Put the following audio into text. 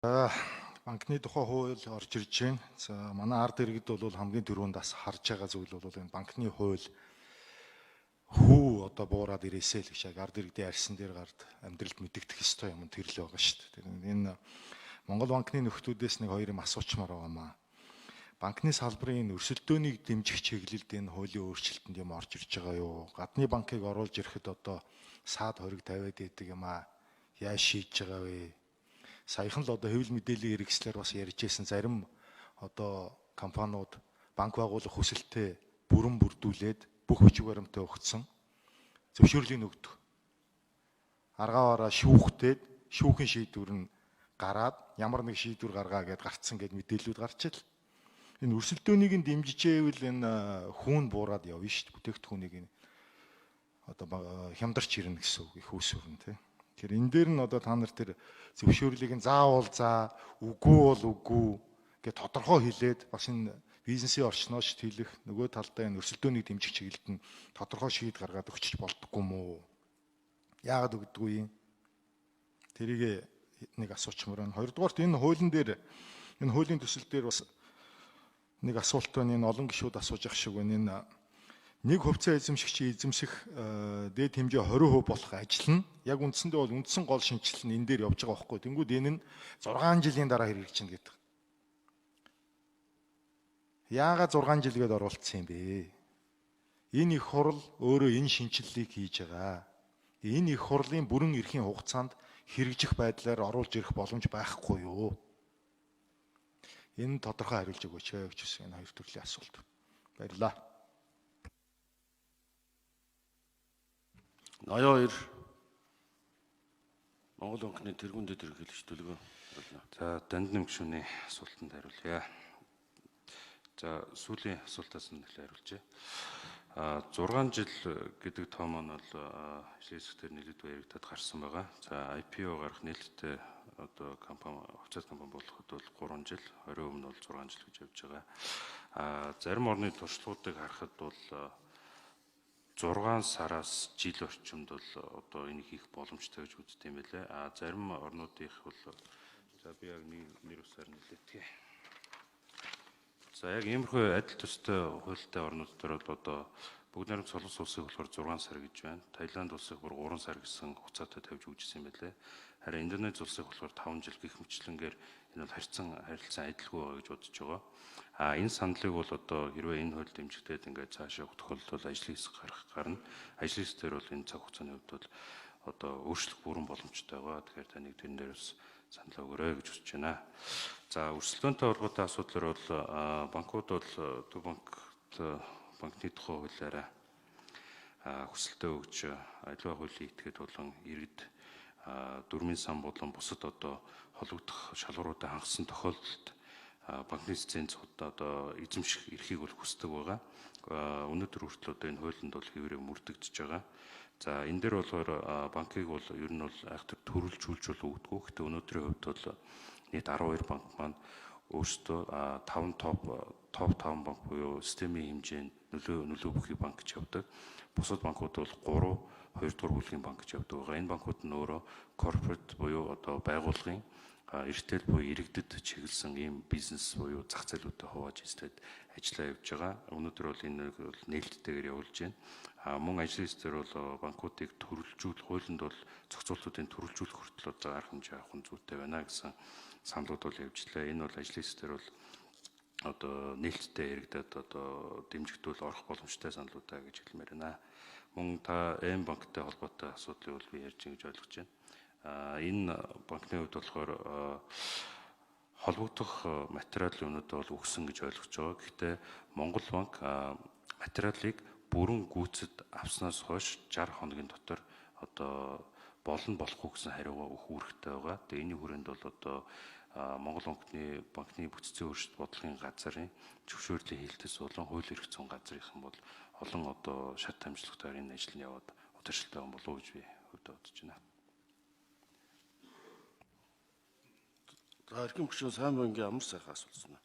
За, банкны тухай хууль орж ирж байна. За, манай ард иргэд бол хамгийн түрүүнд бас харж байгаа зүйл бол энэ банкны хууль хүү одоо буураад ирээсэй л гэж яг ард иргэдийн арьсан дээр гард амьдралд мэдэгдэх ёстой юм тэр л байгаа шүү дээ. Тэр энэ Монгол банкны нөхдүүдээс нэг хоёр юм асуучмаар байгаамаа. Банкны салбарын өрсөлдөөнийг дэмжих чиглэлд энэ хуулийн өөрчлөлтөнд юм орж ирж байгаа юу? Гадны банкыг оруулж ирэхэд одоо саад хориг тавиад идэг юм аа. Яаж шийдэж байгаа вэ? Саяхан л одоо хэвлэл мэдээллийн хэрэгслээр бас ярьж байсан зарим одоо компаниуд банк байгуулах хүсэлтэд бүрэн бүрдүүлээд бүх бичиг баримтаа өгсөн. Зөвшөөрлийг өгдөг. Аргаараа шүүхтээд шүүхийн шийдвэр нь гараад ямар нэг шийдвэр гаргаа гэдээ гарцсан гэд мэдээллүүд гарч ил. Энэ өрсөлдөөнийг нь дэмжижээвэл энэ хүүн буураад явна шүү дээ. Бүтээгдэхүүнийг нь одоо хямдарч ирнэ гэсэн үг их үүсвэр нь тий. Тэгэхээр энэ дээр нь одоо та нар тэр зөвшөөрлийг нь заавал за, үгүй бол үгүй гэж тодорхой хэлээд бас энэ бизнесийн орчнооч хэлэх, нөгөө талдаа энэ өрсөлдөөнийг дэмжих чиглэлд нь тодорхой шийд гаргаад өгчөж болдгоо юм уу? Яагаад өгдөггүй юм? Тэрийг нэг асуучмаар байна. Хоёрдугаарт энэ хуулийн дээр, энэ хуулийн төсөл дээр бас нэг асуулт байна. Энэ олон гишүүд асууж ах шиг байна. Энэ нэг хувьцаа эзэмшигчийн эзэмших дээд хэмжээ 20% болох ажил нь яг үндсэндээ бол үндсэн гол шинэчлэл нь энэ дээр явж байгаа байхгүй. Тэнгүүд энэ нь 6 жилийн дараа хэрэгжинэ гэдэг. Яагаад 6 жилгээд оруулсан юм бэ? Энэ их хурл өөрөө энэ шинэчлэлийг хийж байгаа. Энэ их хурлын бүрэн эрхийн хугацаанд хэрэгжих байдлаар оруулж ирэх боломж байхгүй юу? Энэ тодорхой хариулж өгөөч гэж хэлсэн энэ хоёр төрлийн асуулт. Баярлалаа. Ноён хоёр Монгол банкны тэргуун дэд ерөнхийлөгч төлгөө. За, Дандны гишүүний асуултанд хариулъя. За, сүүлийн асуултаас нь нэлээд хариулжээ. 6 жил гэдэг тоо маань бол ажлын хэсгээр нэлээд яригдаад гарсан байгаа. За, IPO гарах нээлттэй одоо компани, хувьцаат компани болоход бол 3 жил, 20% нь бол 6 жил гэж явж байгаа. Зарим орны туршлагуудыг харахад бол 6 сараас жил орчимд бол одоо энийг хийх боломжтой гэж үздэг юм байлээ. Зарим орнуудынх бол, за, би яг нэг нэр усаар нэлээдгээ. За, яг иймэрхүү адил төстэй хуультай орнууд дээр бол одоо бүгд найрамд Солонгос улсыг болохоор 6 сар гэж байна. Таиланд улсыг бүр 3 сар гэсэн хугацаатай тавьж өгчсэн юм байлээ. Харин Индонез улсыг болохоор 5 жил гэх мэтчилэнгээр энэ бол харилцан адилгүй байгаа гэж бодож байгаа. Энэ саналыг бол одоо хэрвээ энэ хууль дэмжигдээд ингээд цаашаа явах тохиолдолд ажлын хэсэг гарах гарна. Ажлын хэсгээр бол энэ цаг хугацааны хувьд бол одоо өөрчлөх бүрэн боломжтой байгаа. Тэгэхээр таныг тэрэн дээр бас санал өгөөрэй гэж хүсэж байна. За, өрсөлдөөнтэй холбоотой асуудлаар бол банкуд бол Төв банкт банкны тухай хуулиараа хүсэлтээ өгч аливаа хуулийн этгээд болон иргэд дүрмийн сан болон бусад одоо холбогдох шалгууруудыг хангасан тохиолдолд банкны лицензүүд одоо эзэмших эрхийг бол хүсдэг байгаа. Өнөөдөр хүртэл одоо энэ хуулинд бол хэвээрээ мөрдөгдөж байгаа. За, энэ дээр болохоор банкыг бол ер нь бол айхтар төрөлжүүлж бол өгдөггүй. Гэхдээ өнөөдрийн хувьд бол нийт 12 банк маань өөрсдөө 5 топ 5 банк буюу системийн хэмжээнд нөлөө бүхий банк гэж явдаг. Бусад банкуд бол 3, 2 дугаар бүлгийн банк гэж явдаг байгаа. Энэ банкуд нь өөрөө corporate буюу одоо байгууллагын эртэл буюу иргэдэд чиглэсэн ийм бизнес буюу зах зээлүүдэд хувааж эзлээд ажиллаа явж байгаа. Өнөөдөр бол энэ бол нээлттэйгээр явуулж байна. Мөн ажлын хэсгээр бол банкуудыг төрөлжүүлэх хуулинд бол зохицуултуудын төрөлжүүлэх хүртэл одоо арга хэмжээ авах нь зүйтэй байна гэсэн саналууд бол явж лээ. Энэ бол ажлын хэсгээр бол одоо нээлттэй яригадад одоо дэмжигдүүл орох боломжтой саналуудаа гэж хэлмээр байна. Мөн та М банктай холбоотой асуудлыг бол би ярьж гэж ойлгож байна. Энэ банкны хувьд болохоор холбогдох материал юмнуудаа бол өгсөн гэж ойлгож байгаа. Гэхдээ Монгол банк материалыг бүрэн гүйцэд авснаас хойш 60 хоногийн дотор одоо болно болохгүй гэсэн хариугаа өгөх үүрэгтэй байгаа. Тэгээ энэний хүрээнд бол одоо Монгол банкны бүтцийн өөрчлөлт бодлогын газрын зөвшөөрлийн хэлтэс болон хууль эрх зүйн газрынхан бол олон одоо шат амжилтаар энэ ажил нь яваад удаашралтай юм болов уу гэж би хувьдаа бодож байна. За, эрхэм гишүүн сайн банкийн амар сайхан асуулт байна.